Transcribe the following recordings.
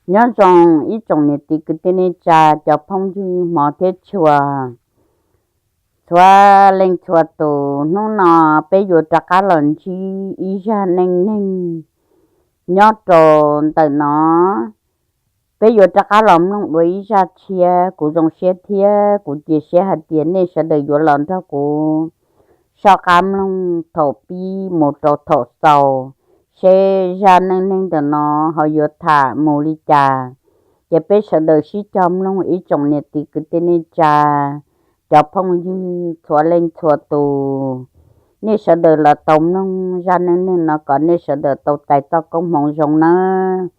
Nyob zoo ib tsoom niam txiv kwv tij neej tsa, cov phooj ywg hmov thiab tshua, txhua leej txhua tus. Hnub no peb yuav rov qab los ntsib ib zaj neej neeg nyob rau ntawm no. Peb yuav rov qab los mloog dua ib zaj tshiab. Kuv zoo siab thiab kuv cia siab hais tias nej sawv daws yuav los nrog kuv soj qab mloog thaum pib mus rau thaum xaus, seb zaj neej neeg ntawm no ho yuav tham mus li cas. Ces peb sawv daws sib cog mloog ib tsoom niam txiv kwv tij neej tsa, cov phooj ywg txhua leej txhua tus. Nej sawv daws los tau mloog zaj neej neeg no kom nej sawv daws tau txais txoj koob hmoov zoo nawb.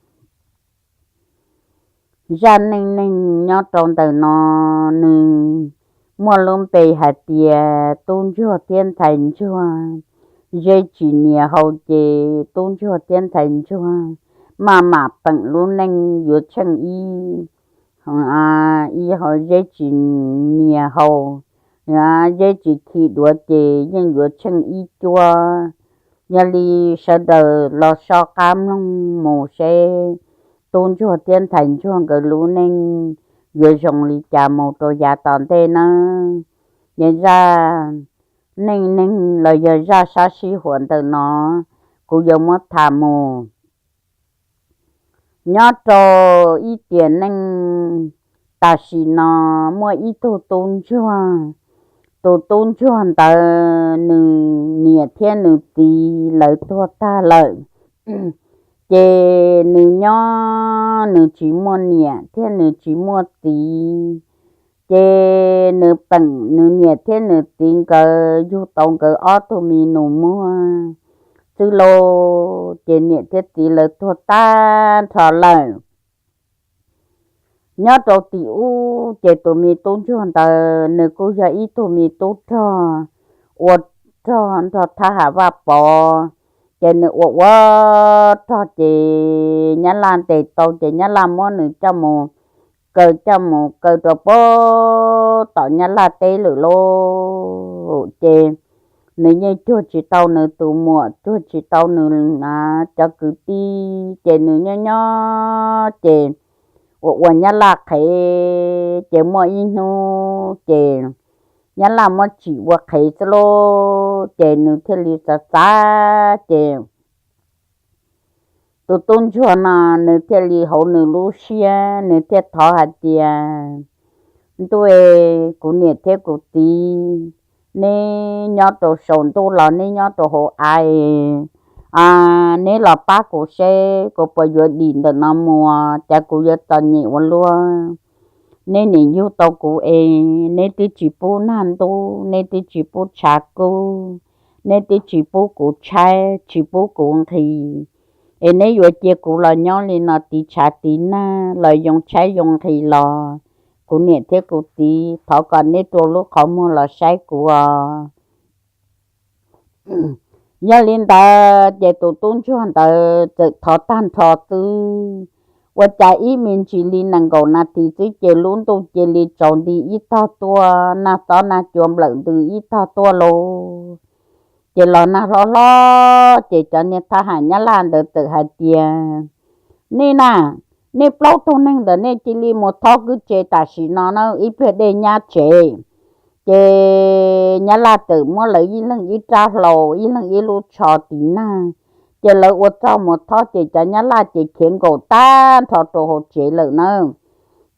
Zaj neej neeg nyob rau ntawm no, nws muaj lub npe hais tias tub ntsuag thiab ntxhais ntsuag. Zeb tsis nias hau ces tub ntsuag thiab ntxhais ntsuag maj mam peem lub neej yuav tsheej ib, ib ho zeb tsis nias hau, zeb tsis khi duav ces yeej yuav tsheej ib cuab. Yog li sawv daws los soj qab mloog mus seb tub ntsuag thiab ntxhais ntsuag nkawd lub neej yuav zoo li cas mus rau yav tom ntej nawb. Ces zaj neej neeg los yog zaj sab sib huam ntawm no kuv yuav muab tham mus. Nyob rau ib tiam neej tam sim no, muaj ib tug tub ntsuag. Tus tub ntsuag ntawd nws niam thiab nws txiv lawv tuag tag lawm. Ces nws nyob nws tsis muaj niam thiab nws tsis muaj txiv. Ces nws peem nws niam thiab nws txiv nkawd yug tau nkawd ob tug me nus muag xwb lauj. Ces niam thiab txiv lawv tuag tag nrho lawm. Nyob rau tim ub ces tus me tub ntsuag ntawd nws kuj yog ib tug me tub rog, ua rog nrog thab ham Vaj Pov. Ces nws ua ua rog ces Nyab Laj ntes tau ces Nyab Laj muab nws coj mus kaw, coj mus kaw rau pem tom Nyab Laj teb lawm lauj. Ces nws yeej cuag tsis tau nws tus muam, cuag tsis tau nws cov kwv tij, ces nws nyob nyob ces ua ua Nyab Laj qhev. Ces muaj ib hnub ces Nyab Laj muab tsim ua qhev xwb lauj, ces nws thiaj li xav xav ces tus tub ntsuag no nws thiaj li hauv nws lub siab nws thiaj thov hais tias, Ntuj, kuv niam thiab kuv txiv, neb nyob rau saum ntuj los neb nyob rau hauv av, neb los pab kuv seb kuv puas yuav dim ntawm no mus, cas kuv yuav txom nyem ua luaj. Neb nim yug tau kuv es neb twb tsis pub nag ntub, neb twb tsis pub tshav kub, neb twb tsis pub kuv tshaib tsis pub kuv nqhis, es neb yuav cia kuv los nyob li no tiv tshav tiv nag los yoo tshaib yoo nqhis los, kuv niam thiab kuv txiv, thov kom neb rua lub qhov muag los saib kuv os. Yog li ntawd ces tus tub ntsuag ntawd txawm thov tag nrho xwb, ua cas ib me ntsis li nees nkaum nas this xwb ces lub ntuj cia li tsaus nti ib tog tuaj, nag xob nag cua nplawm ntws ib tog tuaj lauj. Ces los nag hlob hlob ces cov niag thab ham Nyab Laj ntawd txawm hais tias, Nej na, nej plaub tug neeg ntawm nej cia li mus thob kwj tse tam sim no na, ib pliag dej nyab tsev. Ces Nyab Laj txawm muab lawv ib leeg ib rab hlau, ib leeg ib lub tsho tiv nag. Ces lawv ua txog mus thob ces cov Nyab Laj ces khiav nkaum tag nrho rau hauv tsev lawm na.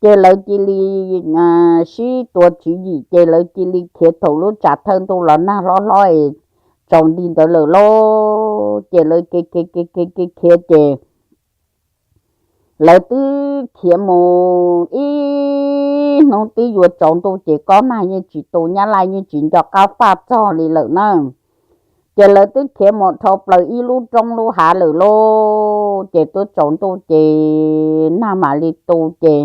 Ces lawv cia li sib tua tswv yim ces lawv cia li khiav thaum lub tsam thawj ntuj los nag hlob hlob es tsaus nti ntawd lawm lauj. Ces lawv khiav khiav khiav khiav khiav ces lawv twb khiav mus ib hnub twb yuav tsaus ntuj ces kob nag yeej tsis tu, Nyab Laj yeej tsis nco qab faj txog li lawm na. Ces lawv twb khiav mus dhau plaws ib lub roob lub hav lawm lauj. Ces twb tsaus ntuj ces nag mam li tu ces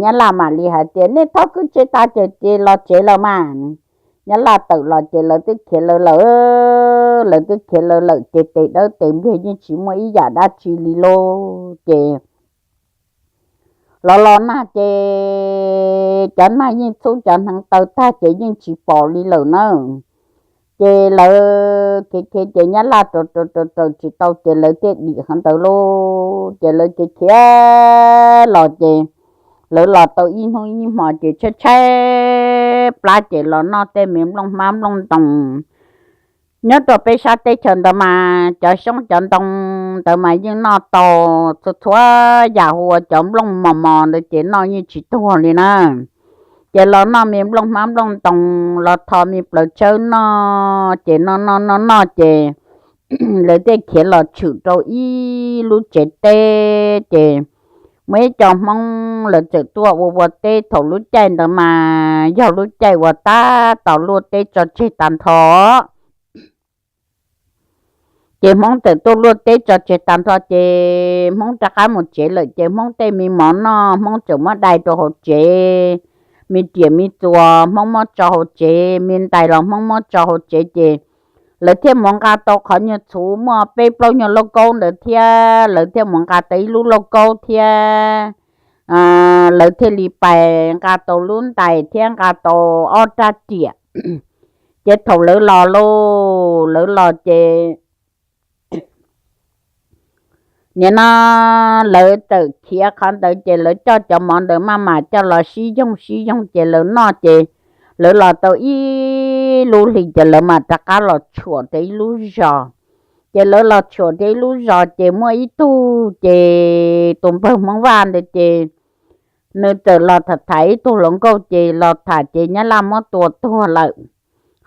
Nyab Laj mam li hais tias, Nej thob kwj tse tas ces los tsev lawm mas. Nyab Laj tawm los ces lawv twb khiav lawv lawm, lawv twb khiav lawv lawm ces tes dawb tes npliag yeej tsis muaj ib yam dab tsi li lauj. Ces los los nag ces cov nag yeej txhub cov hneev taw tag ces yeej tsis pom li lawm na. Ces lawv khiav khiav ces Nyab Laj raws raws raws tsis tau ces lawv thiaj dim qhov ntawd lauj. Ces lawv ces khiav los ces lawv los tau ib hnub ib hmo ces tshaib tshaib plab ces los noj tej me nplooj hmab nplooj ntoos nyob rau peb sab teb chaws ntawd mas cov xyoob cov ntoo ntawd mas yeej noj tau txhua txhua yam, hu ua cov nplooj mos mos ntawd ces noj yeej tsis tuag li na. Ces los noj me nplooj hmab nplooj ntoos los tho me plaws tsawb noj ces noj noj noj noj ces lawv thiaj khiav los tshwm rau ib lub tsev teb ces muaj ib co Hmoob lawv txawm tuaj ua ua teb. Thaum lub caij ntawd mas yog lub caij uas tab tom luaj teb tso tseg tag nrho. Ces Hmoob txawm tuaj luaj teb tso tseg tag nrho ces Hmoob rov qab mus tsev lawm ces Hmoob tej me mov noj Hmoob txawm muab dai rau hauv tsev, me riam me txuas Hmoob muab tso hauv tsev, me ntais los Hmoob muab tso hauv tsev ces lawv thiaj mus nqa tau qhov nyuag txhuv muaj peb plaub nyuag lauj kaub ntawd thiab lawv thiaj mus nqa tau ib lub lauj kaub thiab lawv thiaj li pais nqa tau lub ntais thiab nqa tau ob rab riam. Ces thaum lawv los lauj, lawv los ces nim no lawv txawm khiav qhov ntawd ces lawv coj cov mov ntawd maj mam coj los sib yoog sib yoog ces lawv noj ces lawv los tau ib lub hlis ces lawv mam rov qab los tshuam rau ib lub zos. Ces lawv los tshuam rau ib lub zos ces muaj ib tug ces tus npawg Hmoob Vaj ntawd ces nws txawm los tham tham ib tug hluas nkauj ces los tham ces Nyab Laj muab tua tuag lawm.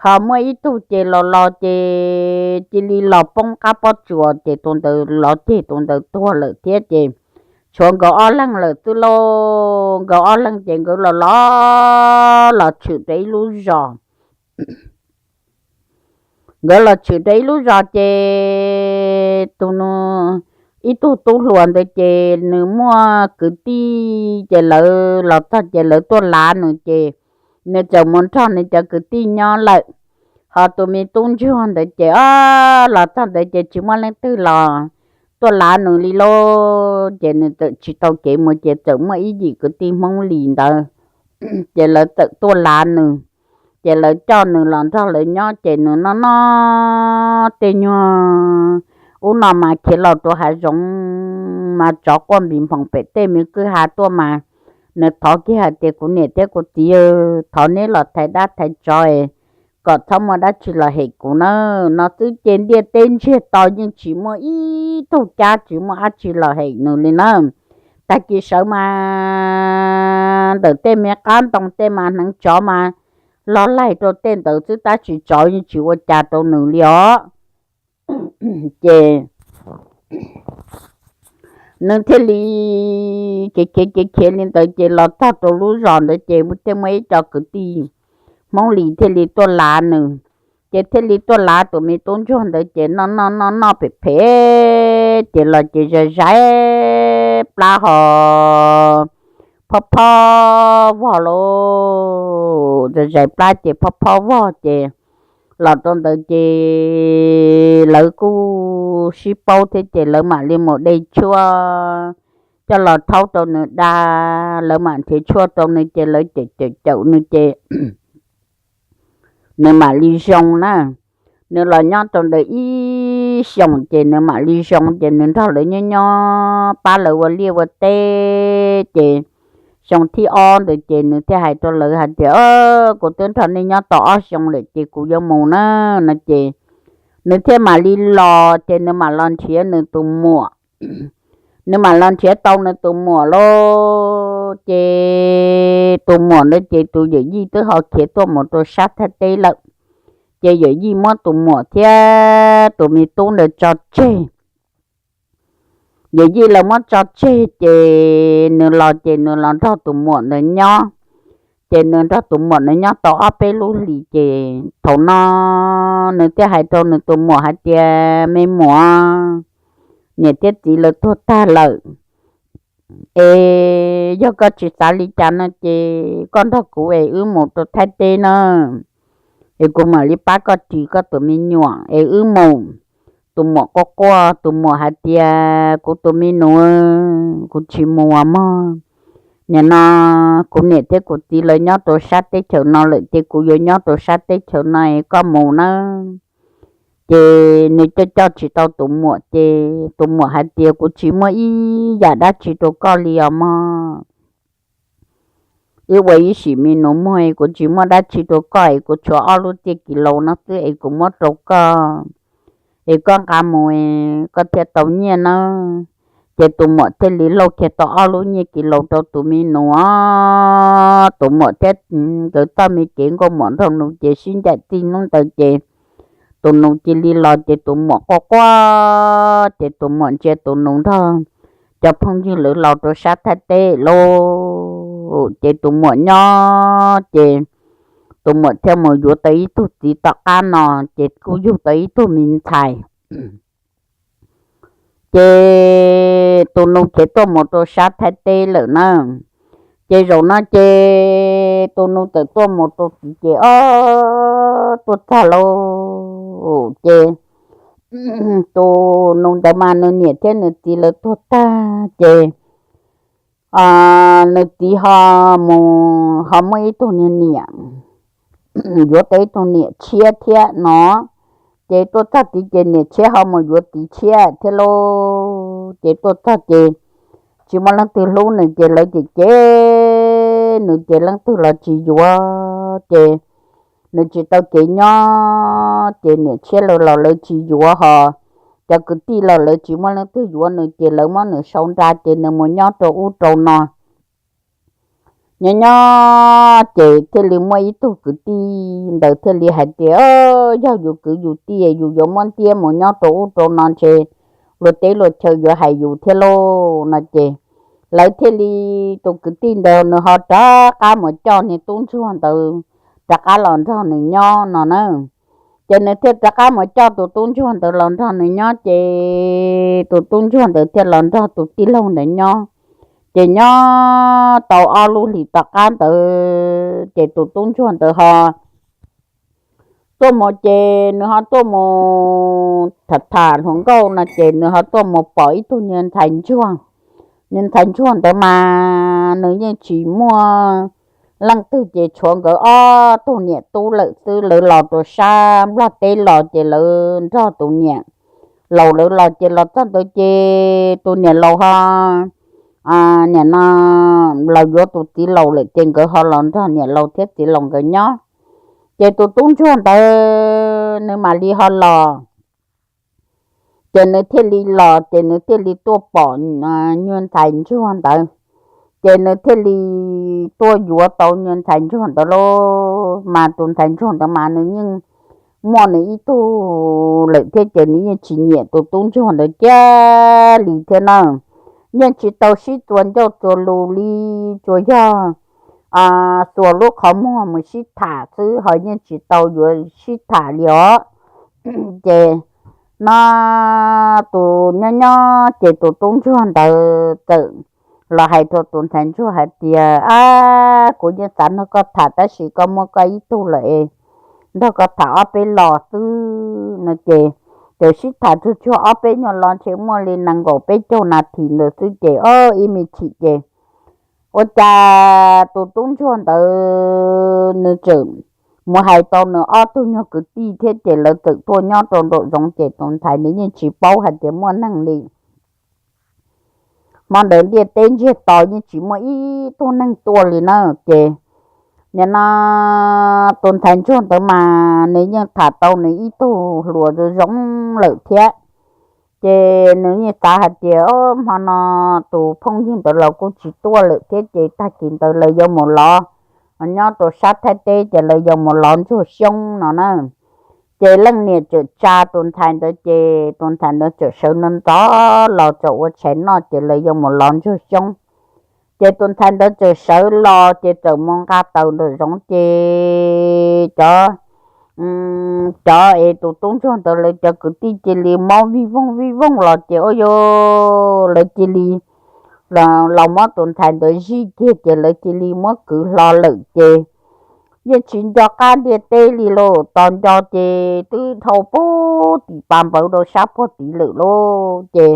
Ho muaj ib tug ces los los ces cia li los poob qab pob tsuas ces tus ntawd los ceg tus ntawd tuag lawm thiab ces tshuav nkawd ob leeg lawm xwb lauj. Nkawd ob leeg ces nkawd los los los tshwm rau ib lub zos. Nkawd los tshwm rau ib lub zos ces tus, ib tug tub hluas ntawd ces nws muaj kwv tij ces lawv los txog ces lawv tuaj lav nws ces nws txawm mus nrog nws cov kwv tij nyob lawm. Ho tus me tub ntsuag ntawd ces o los txog ntawd ces tsis muaj leej twg los tuaj lav nws li lauj. Ces nws txawm tsis tau kev mus ces txawm muaj ib yim kwv tij Hmoob Lis ntawd ces lawv txawm tuaj lav nws. Ces lawv coj nws los nrog lawv nyob ces nws noj noj tej nyuag ub no mas khiav los rau hav zoov mas tsov quaj npis nphoom pem tej me kwj ha tuaj mas nws thov kiag hais tias kuv niam thiab kuv txiv, thov neb los thaiv dab thaiv tsov kom txhob muaj dab tsi los hem kuv na. No xwb ces ntiaj teb ntsiag to yeej tsis muaj ib tug cab tsis muaj dab tsi los hem nws li na. Tag kis sawv mas ntawm tej me qab ntoo tej mas hneev tsov mas log laig rau tej ntawd xwb tab sis tsov yeej tsis ua cas rau nws li os. Ces nws thiaj li khiav khiav khiav khiav li ntawd ces los txog rau lub zos ntawd ces thiaj muaj ib co kwv tij Hmoob Lis thiaj li tuaj lav nws. Ces thiaj li tuaj lav tus me tub ntsuag ntawd ces noj noj noj noj phem phem ces los ces zais zais plab ho phob phob vog lauj. Zais zais plab ces phob phob vog ces los rau ntawd ces lawv kuj sib paub thiab ces lawv mam li mus de tshuaj coj los rhaub rau nws da. Lawv mam nrhiav tshuaj rau nws ces lawv cawm cawm cawm nws ces nws mam li zoo na. Nws los nyob rau ntawd ib xyoos ces nws mam li zoo ces nws nrog lawv nyob nyob pab lawv ua liaj ua teb ces xyoo thib ob ntawd ces nws thiaj hais rau lawv hais tias, kuv twb nrog nej nyob tau ob xyoo lawm ces kuv yuav mus na. No ces nws thiaj mam li los ces nws mam los nrhiav nws tus muam. Nws mam los nrhiav tau nws tus muam lauj. Ces tus muam ntawd ces tus yawm yij twb ho khiav tuaj mus rau sab Thaib teb lawm. Ces yawm yij muab tus muam thiab tus me tub ntawd tso tseg. Yawm yij lawv muab tso tseg ces nws los ces nws los nrog tus muam ntawd nyob. Ces nws nrog tus muam ntawd nyob tau ob peb lub hlis ces thaum no nws thiaj hais rau nws tus muam hais tias, me muam, niam thiab txiv lawv tuag tag lawm, es yog koj tsis xav li cas no ces koj nrog kuv es wb mus rau Thaib teb na, es kuv mam li pab koj ris koj tus me nyuam es wb mus. Tus muam quaj quaj, tus muam hais tias, kuv tus me nus, kuv tsis mus mog. Nim no kuv niam thiab kuv txiv lawv nyob rau sab teb chaws no lawm ces kuv yuav nyob rau sab teb chaws no es koj mus nawb. Ces nws coj coj tsis tau tus muam, ces tus muam hais tias, Kuv tsis muaj ib yam dab tsi rau koj li os mog. Ib ua ib sim me nus muag es kuv tsis muaj dab tsi rau koj es kuv tshuav ob lub tiaj kis laus no xwb es kuv muab rau koj es koj nqa mus es koj thiaj tau nyiaj nawb. Ces tus muam thiaj li lauj kiag tau ob lub nyiaj kis laus rau tus me nus. Tus muam thiab nkawd txoj me kev nkauj muam nraug nus ces sib ncaim txij hnub ntawd ces tus nus cia li los ces tus muam quaj quaj ces tus muam ntsia tus nus nrog cov phooj ywg lawv los rau sab Thaib teb lauj. Ces tus muam nyob ces tus muam thiaj mus yuav tau ib tug txiv tom qab no, ces kuj yug tau ib tug me ntxhais. Ces tus nus khiav tuaj mus rau sab Thaib teb lawm na. Ces zaum no ces tus nus txawm tuaj mus rau txiv ces ob tuaj txog lauj. Ces tus nus ntawd mas nws niam thiab nws txiv lawv tuag tag ces nws txiv ho mus ho muaj ib tug niam, yuav tau ib tug niam tshiab thiab no. Ces tuaj txog tid ces niam tshiab ho mus yuav txiv tshiab thiab lauj. Ces tuaj txog ces tsis muaj leej twg hlub nws ces lawv cem cem nws ces leej twg los tsis yuav ces nws tsis tau kev nyob ces niam tshiab lawv los lawv tsis yuav ho cov kwv tij los lawv tsis muaj leej twg yuav nws ces lawv muab nws sau nra ces nws mus nyob rau ub rau no. Nyob nyob ces thiaj li muaj ib tug kwv tij ntawd thiaj li hais tias, Yog yus kwv yus tij yus yuav muab ntiab mus nyob rau ub rau no ntshe luag teb luag chaw yuav hais yus thiab lauj no ces lawv thiaj li, tus kwv tij ntawd nws ho rov qab mus coj niag tub ntsuag ntawd rov qab los nrog nws nyob no na. Ces nws thiaj rov qab mus coj tus tub ntsuag ntawd los nrog nws nyob ces tus tub ntsuag ntawd thiaj los nrog tus tij laug ntawd nyob. Ces nyob tau ob lub hlis tom qab ntawd ces tus tub ntsuag ntawd ho tuaj mus ces nws ho tuaj mus tham tham hluas nkauj no ces nws ho tuaj mus pom ib tug niag ntxhais ntsuag. Niag ntxhais ntsuag ntawd mas nws yeej tsis muaj leej twg ces tshuav nkawd ob tug niam tub lawm xwb, lawv los rau sab Nplog teb los ces lawv nrog tus niam laus lawv los ces los txog ntawd ces tus niam laus ho nim no los yuav tus txiv laus lawm ces nkawd ho los nrog niam laus thiab txiv laus nkawd nyob. Ces tus tub ntsuag ntawd nws mam li ho los, ces nws thiaj li los ces nws thiaj li tuaj pom nyuag ntxhais ntsuag ntawd, ces nws thiaj li tuaj yuav tau nyuag ntxhais ntsuag ntawd lauj. Mas tus ntxhais ntsuag ntawd mas nws yeej muaj nws ib tug lawm thiab ces nws yeej tsis nyiam tus tub ntsuag ntawd kiag li thiab na. Yeej tsis tau sib txuas ncauj txuas lus li, tsuas yog txuas lub qhov muag mus sib tham xwb ho yeej tsis tau yuav sib tham li os. Ces no tus nyob nyob ces tus tub ntsuag ntawd txawm los hais rau tus ntxhais ntsuag hais tias, Ab, kuv yeej xav nrog koj tham tab sis koj muaj koj ib tug lawm es nrog koj tham ob peb los xwb no ces, ces sib tham tsuag tsuag ob peb nyuag los ntshe muaj li nees nkaum peb caug nas this ntawd xwb ces ib me chim ces ua cas tus tub ntsuag ntawd nws tseem mus hais tau nws ob tug nyuag kwv tij thiab ces lawv txawm tuaj nyob rau nraum zoov ces tus ntxhais nws yeej tsis paub hais tias muaj neeg li. Hmo ntawd ntiaj teb ntsiag to yeej tsis muaj ib tug neeg tuaj li na. Ces nim no tus ntxhais ntsuag ntawd mas nws yeej tham tau nws ib tug hluas zoo zoo lawm thiab. Ces nws yeej xav hais tias, Hmo no tus phooj ywg ntawd los kuj tsis tuaj lawm thiab ces tag kis ntawd lawv yuav mus lov nyob rau sab Thaib teb ces lawv yuav mus lov ntsuag xyoob no na. Ces leej niam txawm tsa tus ntxhais ntawd ces tus ntxhais ntawd txawm sawv ntxov ntxov los txawm ua tshais noj ces lawv yuav mus lov ntsuag xyoob. Ces tus ntxhais ntawd txawm sawv los ces txawm mus nqa taws nraum zoov ces cov, cov es tus tub ntsuag ntawd lawv cov kwv tij cia li mob vij voog vij voog los ces ua rau lawv cia li los muab tus ntxhais ntawd zij kiag ces lawv cia li muab kwv hlo lawm ces yeej tsis nco qab ntiaj teb li lauj. Tos nco ces twb dhau puag tim pas npawv rau sab puag tid lawm lauj. Ces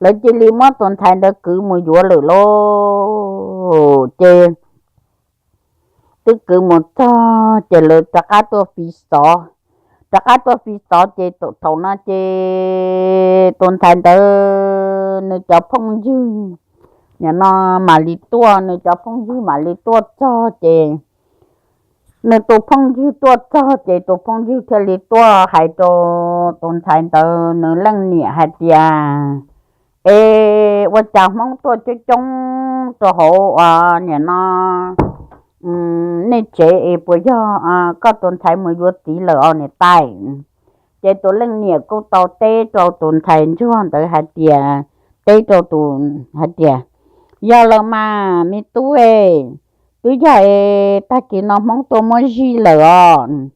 lawv cia li muab tus ntxhais ntawd kwv mus yuav lawm lauj. Ces twb kwv mus txog ces lawv rov qab tuaj fiv xov. rov qab tuaj fi xov ces thaum no ces tus ntxhais ntawd nws cov phooj ywg, nim no mam li tuaj, nws cov phooj ywg mam li tuaj txog ces nws tus phooj ywg tuaj txog ces tus phooj ywg thiaj li tuaj hais rau tus ntxhais ntawd nws leej niam hais tias, es ua cas Hmoob tuaj coob coob rau hauv nim no nej tsev es puas yog koj tus ntxhais mus yuav txiv lawm os niam tais? Ces tus leej niam kuj tau teb rau tus ntxhais ntsuag ntawd hais tias, teb rau tus hais tias, yog lawm mas me tub, twb yog es tag kis no Hmoob tuaj muab zij lawm os.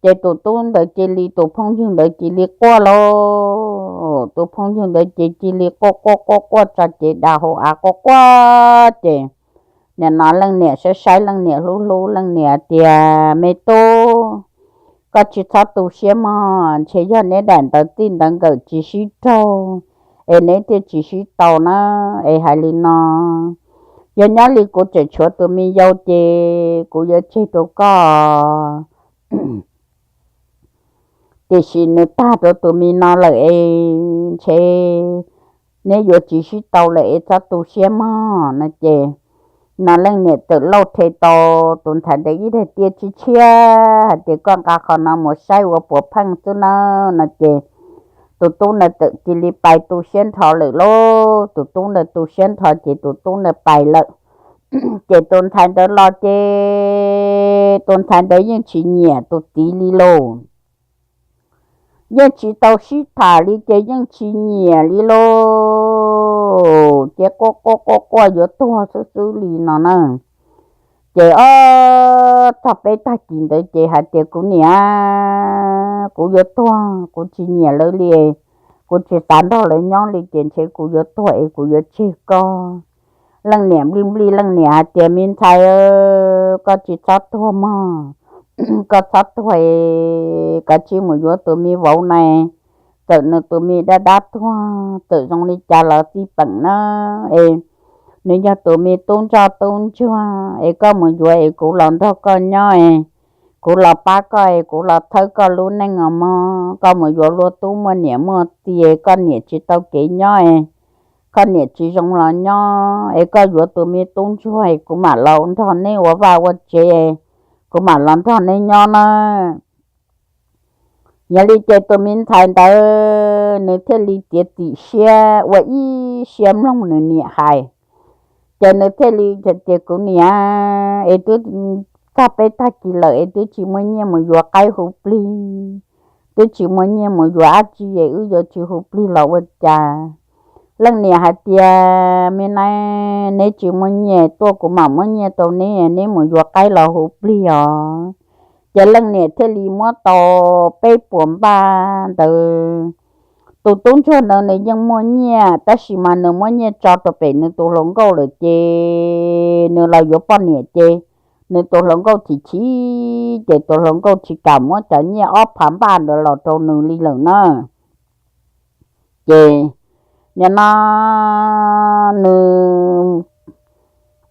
Ces tus tub ntawd cia li, tus phooj ywg ntawd cia li quaj lauj, tus phooj ywg ntawd ces cia li quaj quaj quaj quaj tso ces da hauv av quaj quaj ces nim no leej niam saib saib leej niam hlub hlub leej niam tias, me tub, koj tsis txhob tu siab mog, ntshe yog neb daim ntawv txij ntawv nkawm tsis sib raug es neb thiaj tsis sib tau na. Es hais li no, yog nyob li kuv tseem tshuav tus me yau ces kuv yuav tseg rau koj, tiam sis nws tag rau tus me no lawm es ntshe neb yuav tsis sib tau lawm es txhob tu siab mog no ces no leej niam txawm lauj rhe tau tus ntxhais ntawd ib daim tiaj tshiab tshiab hais tias, koj nqa qhov no mus saib ua puav pheej xwb na no ces tus tub ntawd txawm cia li pais tu siab nrho lawm lauj. Tus tub ntawd tu siab nrho ces tus tub ntawd pais lawm. Ces tus ntxhais ntawd los ces tus ntxhais ntawd yeej tsis nyiam tus txiv li lauj, yeej tsis tau sib tham li ces yeej tsis nyiam li lauj, ces quaj quaj quaj quaj yuav tuag xwb xwb li no na. Ces ob txog peb tag kis ntawd ces hais tias, kuv niam, kuv yuav tuag, kuv tsis nyiam lawv li, kuv tsis xav nrog lawv nyob li ces ntshe kuv yuav tuag es kuv yuav tseg koj. Leej niam nplij nplij leej niam hais tias, me ntxhais, koj tsis txhob tuag mog, koj txhob tuag es kav tsij mus yuav tus me vauv na, txawm nws tus me dab dab tuag txawm zoo li cas los txij peem na, es nws yog tus me tub ntsoj tub ntsuag es koj mus yuav es kuv los nrog koj nyob es kuv los pab koj es kuv los thawb koj lub neej os mog. Koj mus yuav luag tub muaj niam muaj txiv, koj niam tsis tau kev nyob es koj niam tsis zoo los nyob es koj yuav tus me tub ntsuag es kuv mam los nrog neb ua vaj ua tsev, kuv mam los nrog neb nyob na. Yog li ces tus me ntxhais ntawd nws thiaj li txiav txim siab ua ib siab mloog nws niam hais. Ces nws thiaj li hais tias, kuv niam, es twb txog peb tag kis lawm es twb tsis muaj nyiaj mus yuav qaib hu plig, twb tsis muaj nyiaj mus yuav dab tsi es wb yuav tsis hu plig los ua cas? Leej niam hais tias, me nab, neb tsis muaj nyiaj tuaj kuv mam muab nyiaj rau neb, neb mus yuav qaib los hu plig os. Ces leej niam thiaj li muab tau peb puas npaj ntawd. Tus tub ntsuag ntawd nws yeej muaj nyiaj tab sis mas nws muab nyiaj tso rau pem nws tus hluas nkauj lawm ces nws los yuav poj niam ces nws tus hluas nkauj chim chim ces tus hluas nkauj tsis kam muab cov nyiaj ob phav npaj ntawd los rau nws li lawm na. Ces nim no nws,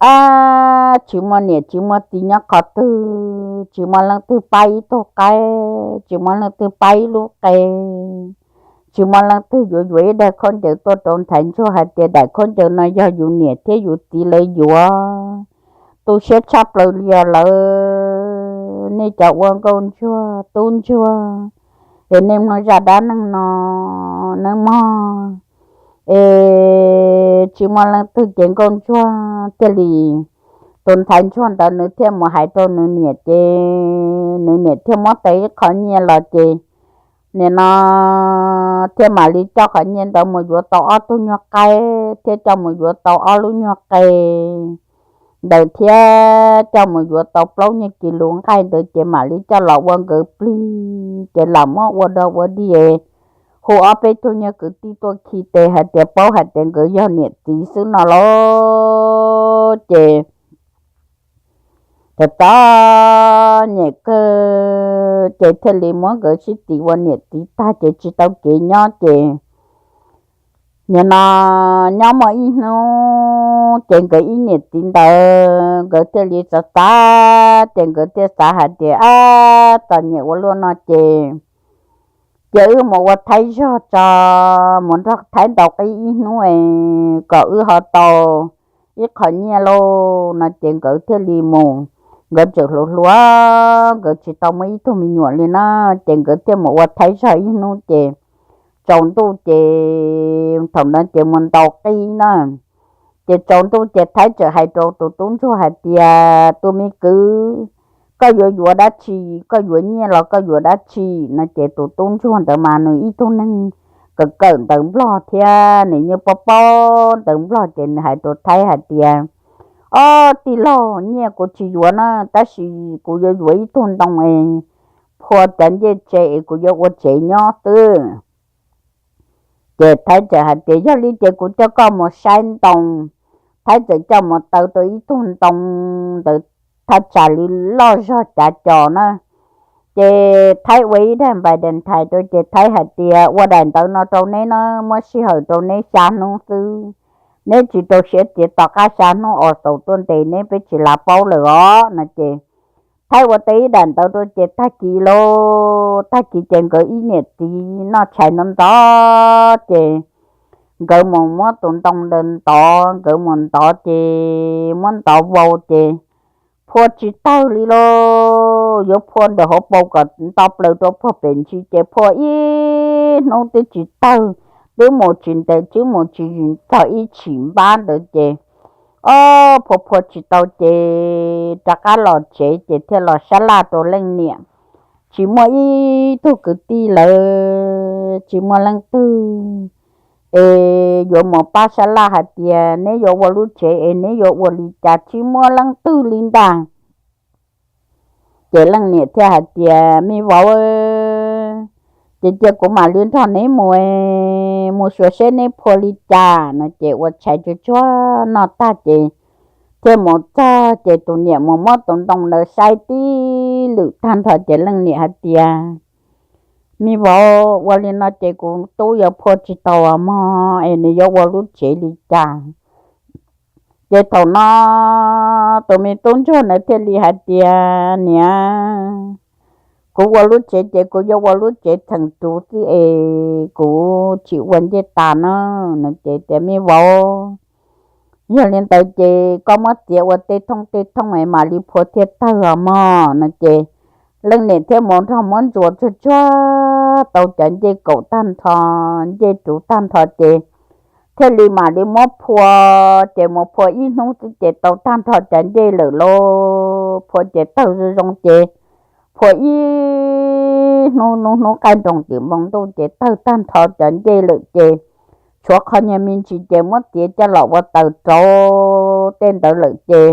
ab, tsis muaj niam tsis muaj txiv nyob qhov twg, tsis muaj leej twg pab ib tug qaib, tsis muaj leej twg pab ib lub qe, tsis muaj leej twg yuav yuav ib daig khaub ncaws tuaj rau ntxhais ntsuag hais tias daim khaub ncaws no yog yus niam thiab yus txiv lawv yuav. Tu siab tshaj plaws li os lawv, nej cov ua nkauj ntsuag tub ntsuag es nej mloog zaj dab neeg no nawb mog. Es tsis muaj leej twg ces nkauj ntsuag thiaj li, tus ntxhais ntsuag ntawd nws thiaj mus hais rau nws niam ces nws niam thiaj muab tau ib qho nyiaj los ces nim no thiaj mam li coj qhov nyiaj ntawd mus yuav tau ob tug nyuag qaib thiab coj mus yuav tau ob lub nyuag qe ntawd thiab coj mus yuav tau plaub nyuag kis lus nqaij ntawd ces mam li coj los ua nkawd plig ces lam muab ua dog ua dig, hu ob peb tug nyuag kwv tij tuaj khi tes hais tias paub hais tias nkawd yog niam txiv xwb no lauj. Ces txom txom nyem kawg ces thiaj li muab nkawd sib txis ua niam txiv tag ces tsis tau kev nyob ces nim no nyob muaj ib hnub ces nkawd ib niam txiv ntawd nkawd thiaj li xav xav ces nkawd thiaj xav hais tias, ab, txom nyem ua luaj no ces ces wb mus ua Thaib zog tso, mus nrog Thaib ntaus qib ib hnub es kom wb ho tau ib qho nyiaj lauj no ces nkawd thiaj li mus. Nkawd tseem hluas hluas, nkawd tsis tau muaj ib tug me nyuam li na, ces nkawd thiaj mus ua Thaib zog ib hnub ces tsaus ntuj ces thaum ntawd ces mus ntaus qib na. Ces tsaus ntuj ces Thaib txawm hais rau tus tub ntsuag hais tias, tus me kwv, koj yuav yuav dab tsi? Koj yuav nyiaj los koj yuav dab tsi? No ces tus tub ntsuag ntawd mas nws ib tug neeg kawm kawm ntawv Nplog thiab nws yeej paub paub ntawv Nplog ces nws hais rau Thaib hais tias, ob tij laug, nyiaj kuv tsis yuav na, tab sis kuv yuav yuav ib tug ntoo es phua cov ncej tsev es kuv yuav ua tsev nyob xwb. Ces Thaib txawm hais tias, yog li ces kuv coj koj mus saib ntoo. Thaib txawm coj mus taw rau ib tug ntoo ntawd thaj tsam li loj zog cav cos na. Ces Thaib ua ib daim npais daim nthais rau ces Thaib hais tias, ua daim ntawv no rau neb na, muab sij hawm rau neb xya hnub xwb. Neb tsis rau siab txiav tom qab xya hnub os, xaus tuaj ntes neb peb tsis lav paub lawm os no ces Thaib ua tau ib daim ntawv rau ces tag kis lauj, tag kis ces nkawd ib niam txiv noj tshais ntxov ntxov ces nkawd mus muab tus ntoo ntawd ntov, nkawd mus ntov ces muab ntov vau ces phua tsis tawg li lauj. Yuav phua ntawm hauv paus kom nto plaws rau puag pem ntsis ces phua ib hnub twb tsis tawg, twb mus tsis ntev twb mus tsis txog ib tshim npab ntawd ces, o, phua phua tsis tau ces rov qab los tsev ces thiaj los sab laj rau leej niam. Tsis muaj ib tug kwv tij lawm, tsis muaj leej twg es yuav mus pab sab laj hais tias neb yuav ua lub tsev es neb yuav ua li cas, tsis muaj leej twg li ntag. Ces leej niam thiaj hais tias, me vauv, ces cia kuv mam li nrog neb mus, mus xyuas seb neb phua li cas no ces ua tshais tsuag tsuag noj tag ces thiaj mus txog ces tus niam mus muab tus ntoo ntawd saib tib lwm tag nrho ces leej niam hais tias, me vauv, ua li no ces kuv tub yuav phua tsis tau mog es nws yuav ua lub tsev li cas? Ces thaum no tus me tub ntsuag ntawd thiaj li hais tias, niam, kuv ua lub tsev ces kuv yuav ua lub tsev theem ruv xwb es kuv tsis ua ncej tas no. No ces tias, me vauv, yog li ntawd ces koj muab txiav ua tej thooj tej thooj es mam li phua thiaj tawg os mog no ces leej niam thiaj mus nrog muab ntxuav tsuag tsuag tau cov ncej kaum tag nrho, ncej ruv tag nrho ces thiaj li mam li muab phua. Ces mus phua ib hnub xwb ces tau tag nrho cov ncej lawm lauj. Phua ces tawg zoo zoo ces phua ib hnub, hnub hnub qaij nroos tim npoo ntuj ces tawg tag nrho cov ncej lawm ces tshuav qhov nyuag me ntsis ces muab txiav coj los ua taws rau tej ntawd lawm ces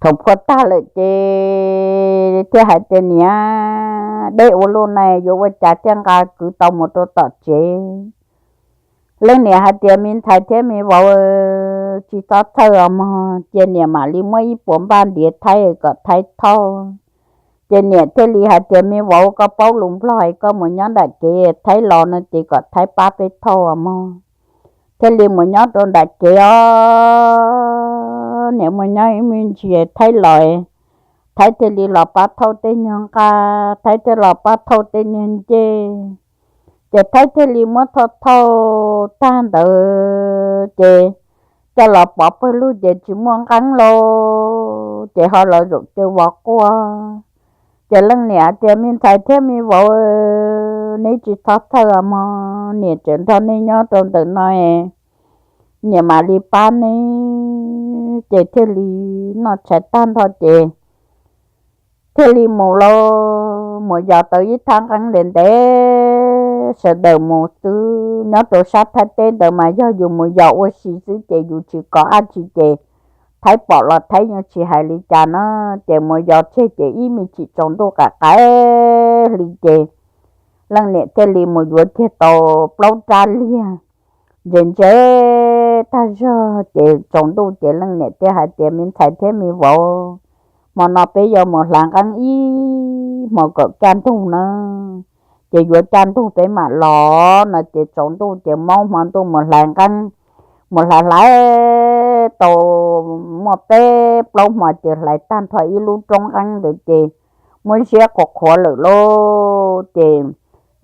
thaum phua tag lawm ces thiaj hais tias, niam, deb ua luaj na, yuav ua cas thiaj nqa kwv tau mus rau tom tsev? Leej niam hais tias, me ntxhais thiab me vauv, tsis txhob txhawj os mog, cia niam mam li muab ib puas npaj ntiav Thaib kom Thaib thauj. Ces niam thiaj li hais tias, me vauv, koj paub lus Nplog es koj mus nyob nram kev, Thaib los no ces kom Thaib pab peb thauj os mog. Thiaj li mus nyob rau nram kev os, niam mus nyob ib me ntsis Thaib los, Thaib thiaj li los pab thauj tej nyuag nqaj, Thaib thiaj los pab thauj tej nyuag ncej. Ces Thaib thiaj li muab thauj thauj tag ntawd ces coj los pov pawg lug ces tsis muaj nqeeb lauj, ces ho los zaum caw vov quaj. Ces leej niam tias, me ntxhais thiab me vauv, neb tsis txhob txhawj os mog, niam tseem nrog nej nyob rau ntawm no, niam mam li pab neb. Ces thiaj li noj tshais tag nrho ces thiaj li mus lauj, mus yos tau ib thaj nqeeb ntev ntev, sawv daws mus xwb. Nyob rau sab Thaib teb ntawd mas yog yus mus yos ua si xwb ces yus tsis kov dab tsi ces Thaib pom los Thaib yeej tsis hais li cas na. Ces mus yos tseg ces ib me chim tsaus ntuj qaim qaim hli ces leej niam thiaj li mus yuav kiag tau plaub rab liag ntse ntse tag zog ces tsaus ntuj ces leej niam thiaj hais tias, me ntxhais thiab me vauv, hmo no peb yuav mus hlais nqeeb ib hmo kom kaj ntug na, ces yuav kaj ntug peb mam los no. Ces tsaus ntuj ces maub hmo ntuj mus hlais nqeeb, mus hlais hlais tau muaj peb plaub hmo ces hlais tag nrho ib lub roob nqeeb ntawd ces muab ziab qhuav qhuav lawm lauj. Ces